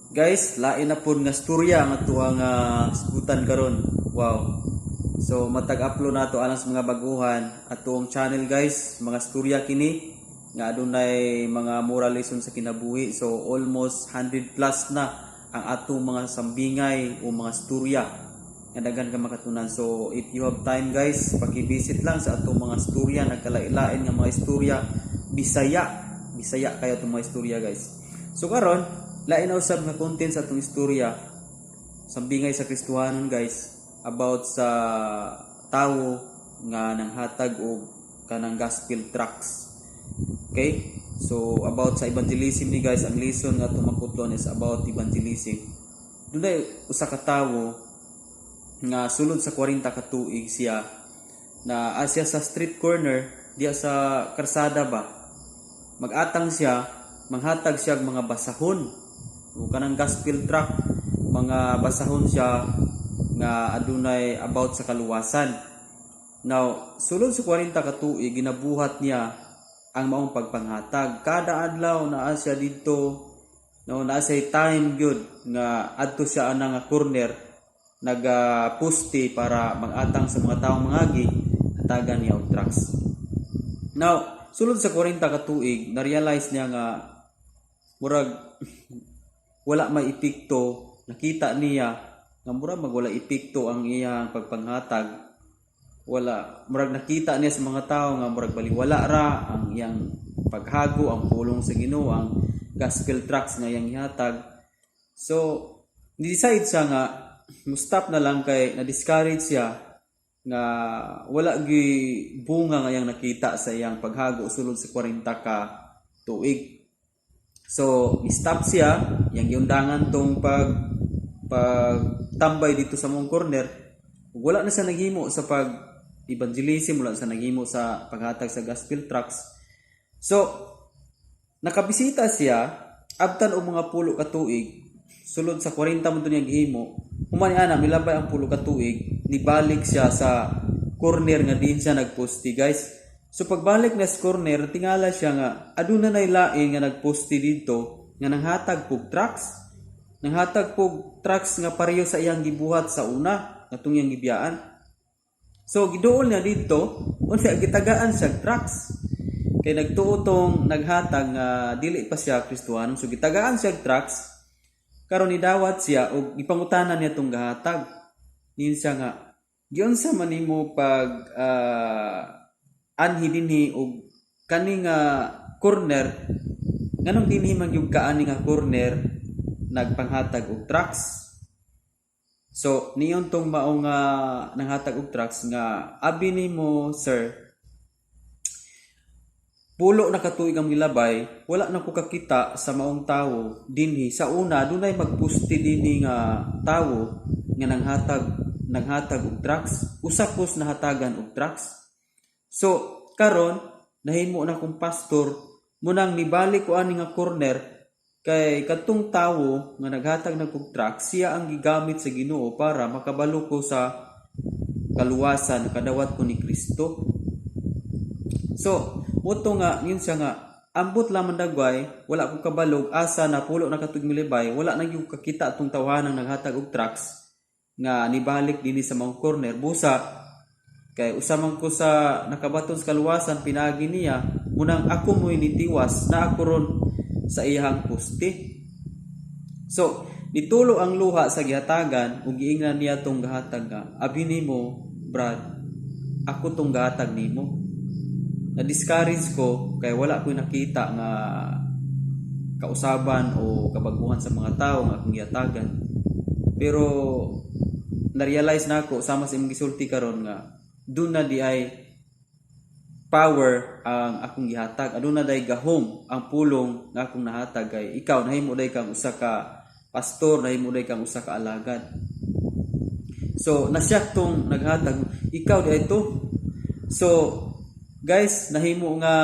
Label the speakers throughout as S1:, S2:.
S1: Guys, lain na pud nga storya ang atuang sgutan karon. Wow. So matag upload nato alang sa mga baguhan atuong channel, guys, mga storya kini nga adunay mga moral lesson sa kinabuhi. So almost 100 plus na ang atong mga sambingay o mga storya nga daghan ka makatunan. So if you have time, guys, paki-visit lang sa atong mga storya, nagkalain-lain nga mga istorya Bisaya. Bisaya kayo itong mga istorya, guys. So karon, lain na usab nga content sa atong istorya. Sambingay sa Kristohanon, guys, about sa tawo nga nanghatag og kanang gospel tracts. Okay? So about sa evangelism ni, guys, ang lesson nga atong makutlon is about evangelism. Dunay usa ka tawo nga sulod sa 40 ka tuig siya na siya sa street corner diya sa karsada ba, mag-atang siya, manghatag siya og mga basahon o kanang gospel tract, mga basahon siya nga adunay about sa kaluwasan. Now, sulod sa 40 ka tuig ginabuhat niya ang maong pagpanghatag kada adlaw. Naa siya didto, no, naa siya time gyud nga adto siya ana nga corner, nagapuste para mag-atang sa mga taong mangagi, hatagan niya og tracts. Now, sulod sa 40 ka tuig, na-realize niya nga murag wala may epekto, nakita niya nga murag magwala epekto ang iyang pagpanghatag. Wala, murag nakita niya sa mga tao nga murag baliwala ra ang iyang paghago, ang pulong sa Ginoo, ang gospel tracts nga iyang ihatag. So, ni-decide siya nga mo-stop na lang kay na-discourage siya nga wala gi bunga nga iyang nakita sa iyang paghago sulod sa 40 ka tuig. So, ni-stop siya, iyang giundangan tong pagtambay didto sa maong corner. Ug wala na siya naghimo sa pag evangelism, wala na siya naghimo sa paghatag sa gospel tracts. So, nakabisita siya abtan og mga 10 ka tuig, sulod sa 40 man to niya gihimo. Human ana, milabay ang 10 ka tuig, nibalik siya sa corner nga diin siya nagposte, guys. So pagbalik na sa corner, tingala siya nga aduna nay lain nga nagposte didto nga nanghatag pug tracts. Nanghatag pug tracts nga pareho sa iyang gibuhat sa una, katong iyang gibiyaan. So giduol niya didto, unya gitagaan siya tracts. Kay nagtuo tong naghatag nga dili pa siya Kristohanon. So gitagaan siya tracts. Karon nidawat siya og gipangutana niya tong gahatag. Niingon siya nga, "Giunsa man nimo pag anhi dinhi og kani nga corner, nganong dinhi man gyud ka ani nga corner nagpanghatag og tracts?" So niingon tong mao nga nanghatag og tracts nga, "Abi nimo, sir, 10 na katuig ang milabay, wala na ko kakita sa maong tawo dinhi. Sa una, dunay magpuste dinhi nga tawo nga nanghatag og tracts. Usa kos nahatagan og tracts. So karon nahimo na kong pastor, munang nibalik ko ani nga corner kay kadtong tawo nga naghatag na kog tracts, siya ang gigamit sa Ginoo para makabalo ko sa kaluwasan, kadawat ko ni Kristo." So, mao to nga, yun siya nga, "Ambot lamang dagway, wala ko kabalog, asa na 10 na katuig milibay, wala na gyud kakita atong tawhanang naghatag og tracts nga nibalik dinhi sa maong corner. Busa, kay usa man ko sa nakabaton sa kaluwasan, pinaagi niya, munang ako mo'y nitiwas na ako ron sa iyang poste." So, nitulo ang luha sa gihatagan ug giingnan niya tong gahatag nga, "Abi nimo, Brad, ako tong gahatag nimo. Na-discourage ko kay wala ko nakita nga kausaban o kabaguhan sa mga tao nga akong gihatagan. Pero na-realize na ako sama sa imong gisulti karon nga duna diay power ang akong gihatag. Aduna day gahom ang pulong nga akong nahatag kay ikaw nahimo day kang usa ka pastor, nahimo day kang usa ka alagad." So nasyak tong naghatag, "Ikaw diay to." So guys, nahimo nga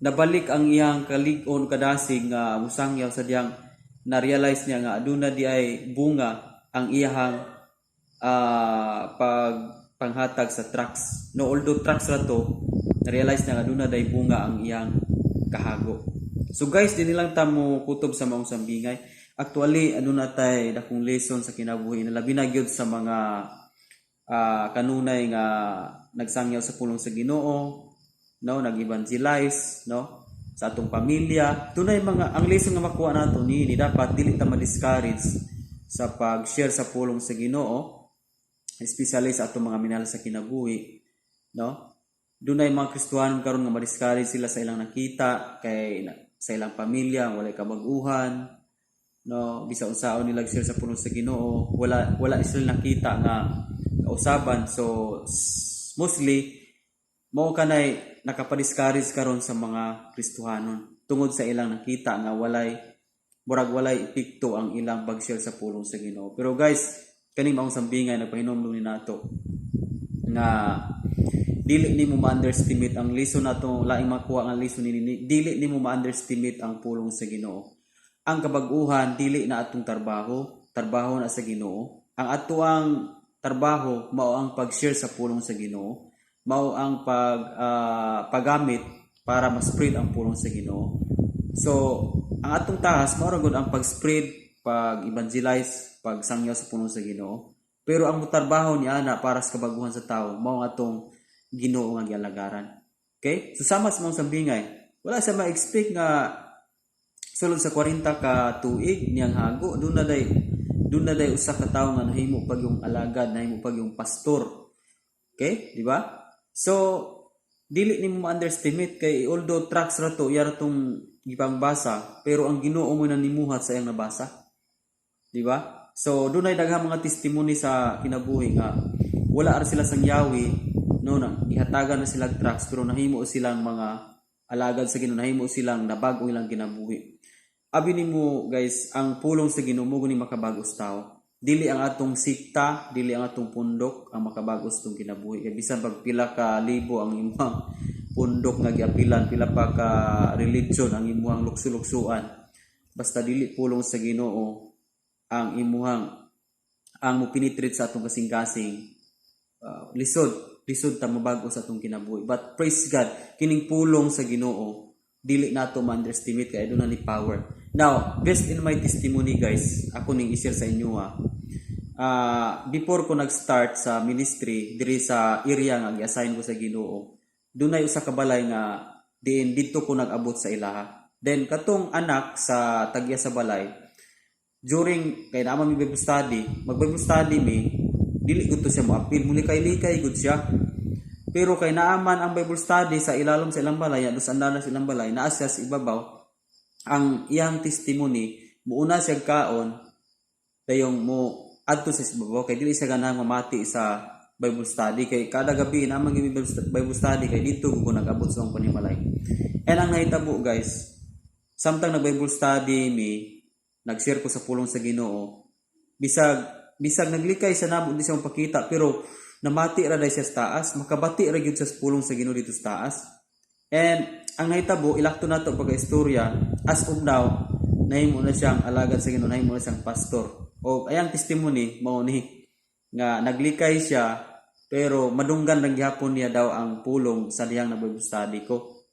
S1: nabalik ang iyang kalig-on, kadasig nga musangyaw sa diyang na-realize niya nga aduna diay bunga ang iyahang pag panghatag sa tracts. No, although tracts ra to, na-realize niya nga aduna day bunga ang iyang kahago. So guys, dinhi lang ta mo kutob sa maong sambingay. Actually, aduna tay dakong lesson sa kinabuhi na labi na gyud sa mga kanunay nga nagsangyaw sa pulong sa Ginoo, no, nag-evangelize, no, sa atong pamilya. Dunay mga ang lesson nga makuha nato ni dapat dili ta ma-discourage sa pag-share sa pulong sa Ginoo, especially sa atong mga minahal sa kinabuhi, no? Dunay mga Kristohanon karon nga ma-discourage sila sa ilang nakita kay sa ilang pamilya walay kabag-uhan, no, bisa unsaon nila share sa pulong sa Ginoo, wala sila nakita nga kausaban. So mostly mao kanay nakapa-discourage karon sa mga Kristohanon tungod sa ilang nakita nga walay, murag walay epekto ang ilang pag-share sa pulong sa Ginoo. Pero guys, kani maong sambingay nagpahinomdom ni nato nga dili nimo ma-underestimate ang lesson nato, laing makuha nga lesson ni dili nimo ma-underestimate ang pulong sa Ginoo. Ang kabag-uhan dili na atong trabaho, trabaho na sa Ginoo. Ang atoang trabaho mao ang pag-share sa pulong sa Ginoo, mao ang paggamit para ma-spread ang pulong sa Ginoo. So, ang atong taas mao ra gud ang pag-spread, pag-evangelize, pagsangyaw sa pulong sa Ginoo. Pero ang motrabaho ni ana para sa kabaguhan sa tao, mao ang atong Ginoo nga gialagaran. Okay? So sama sa maong sambingay, wala sa ma-expect nga sulod sa 40 ka tuig niyang hago, doon na day usa ka tawo nga nahimo pag yung alagad, nahimo pag yung pastor. Okay? Di ba? So dili nimo ma-underestimate kay although tracts ra to, iya ra tong gipangbasa, pero ang Ginoo mo na nimuhat sa iyang nabasa. Di ba? So dunay daghang mga testimony sa kinabuhi nga wala ra sila sangyawi, no, na ihatagan na sila tracts pero nahimo silang mga alagad sa Ginoo, nahimo silang nabag-o ilang kinabuhi. Abi nimo guys, ang pulong sa Ginoo mo guni makabago sa tao. Dili ang atong sikta, dili ang atong pundok ang makabago sa atong kinabuhi. Kay bisan pag pila ka libo ang imong pundok nga giapilan, pila pa ka religion ang imong lukso-luksuan, basta dili pulong sa Ginoo ang imuhang ang mo penetrate sa atong kasing-kasing, lisod lisod ta mabago sa atong kinabuhi. But praise God, kining pulong sa Ginoo dili nato ma-underestimate kay aduna ni power. Now, based in my testimony guys, ako ning i-share sa inyo ha. Before ko nag-start sa ministry diri sa area nga gi-assign ko sa Ginoo, dunay usa ka balay nga diin didto ko nag-abot sa ilaha. Then katong anak sa tagya sa balay, during kay naa man mi Bible study, mag Bible study mi, dili gud to siya moapil, mulikay-likay gud siya. Pero kay naaman ang Bible study sa ilalom sa ilang balay, dos andana sa ilang balay, naa siya sa ibabaw. Ang iyang testimony, muuna siya kaon, dayong mo adto sa ibabaw kay dili siya ganahan mamati sa Bible study kay kada gabi naman gyud Bible study kay dito ko nag-abot sa akong panimalay. And ang nahitabo guys, samtang nag Bible study mi, nag-share ko sa pulong sa Ginoo, bisag bisag naglikay sa namo, di siya mapakita, pero namati ra day siya sa taas, makabati ra gyud sa pulong sa Ginoo dito sa taas. And ang nahitabo, ilakto nato pagka istorya, as of now, nahimo na siyang alagad sa Ginoo, nahimo na siyang pastor. O ayang testimony mao ni nga naglikay siya pero madunggan lang gihapon niya daw ang pulong sa dihang na Bible study ko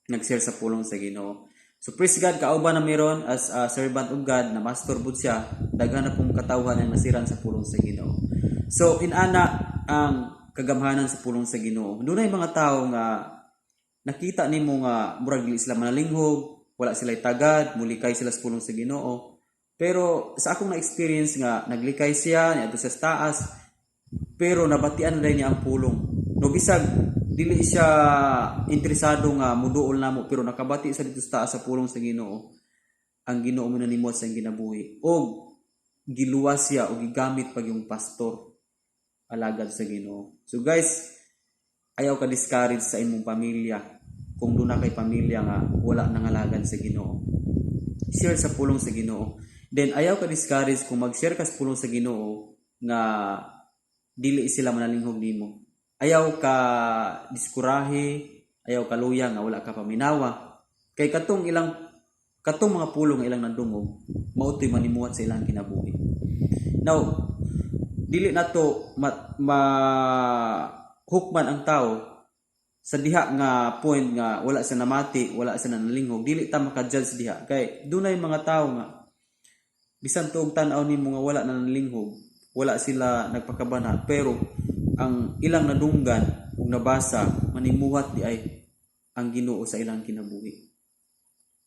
S1: nag-share sa pulong sa Ginoo. So praise God, kauban na meron as a servant of God na master bud siya, daghan na pong katawhan ang nasiran sa pulong sa Ginoo. So inana ang kagamhanan sa pulong sa Ginoo. Dunay mga tao nga nakita nimo nga murag dili sila manalinghog, wala sila tagad, mulikay sila sa pulong sa Ginoo. Pero sa akong na-experience nga naglikay siya niadto sa taas, pero nabatian na niya ang pulong. No, bisag dili siya interesado nga muduol namo, pero nakabati sa dito sa taas sa pulong sa Ginoo. Ang Ginoo mo nanimot sa iyang kinabuhi. Og giluwas siya o gigamit pag yung pastor, alagad sa Ginoo. So guys, ayaw ka discourage sa imong pamilya kung doon na kay pamilya nga wala nangalagad sa Ginoo. Share sa pulong sa Ginoo. Then ayaw ka discourage kung mag-share ka sa pulong sa Ginoo nga dili sila manalinghog nimo. Ayaw ka diskurahe, ayaw ka luya nga wala ka paminawa. Kay katong mga pulong nga ilang nadungog, mao to'y manimuhat sa ilang kinabuhi. Now, dili nato ma hukman ang tao sa diha nga point nga wala siya namati, wala siya nanalinghog, dili ta maka-judge diha kay dunay mga tao nga Bisan tuog tan-aw nimo nga wala na nanlinghog, wala sila nagpakabana, pero ang ilang nadunggan ug nabasa, manimuhat diay ang Ginoo sa ilang kinabuhi.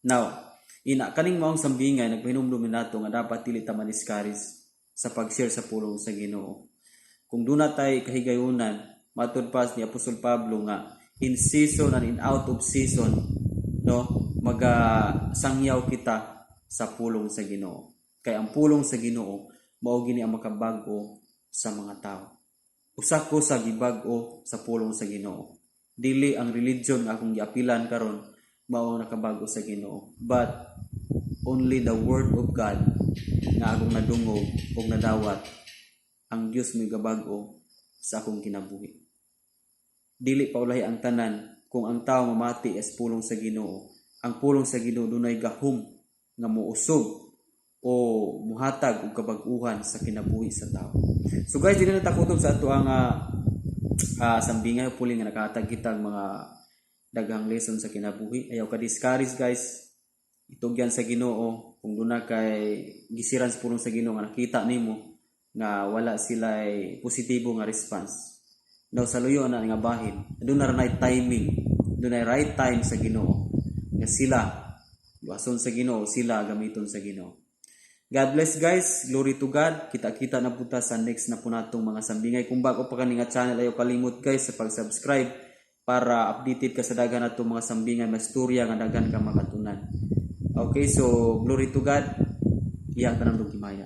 S1: Now, ina kaning maong sambingay nagpahinumdum nato nga dapat dili ta ma-discourage sa pag-share sa pulong sa Ginoo. Kung duna tay kahigayunan, matud pa ni Apostol Pablo nga in season and in out of season, no, maga sangyaw kita sa pulong sa Ginoo. Kay ang pulong sa Ginoo mao gini ang makabag-o sa mga tao. Usa ko sa gibag-o sa pulong sa Ginoo. Dili ang religion nga akong giapilan karon mao ang nakabag-o sa Ginoo, but only the word of God nga akong nadungog ug nadawat, ang Dios may gabag-o sa akong kinabuhi. Dili pa ulahi ang tanan kung ang tao mamati as pulong sa Ginoo. Ang pulong sa Ginoo dunay gahom nga mousog o muhatag og kabag-uhan sa kinabuhi sa tao. So guys, dili na ta kutob sa ato ang sambingay. Hopefully nga nakahatag kita ang mga daghang lesson sa kinabuhi. Ayaw ka discourage, guys. Itugyan sa Ginoo kung duna kay gisiran sa pulong sa Ginoo nga nakita nimo nga wala sila positibo nga response. Now, sa luyo na nga bahin, duna ra nay timing, dunay right time sa Ginoo nga sila luwason sa Ginoo, sila gamiton sa Ginoo. God bless, guys. Glory to God. Kita-kita na po ta sa next na po natong mga sambingay. Kung bago pa kani nga channel, ayaw kalimot, guys, sa pag-subscribe para updated ka sa daghan natong mga sambingay, mas storya nga daghan ka makatunan. Okay, so glory to God. Iyang tanang himaya.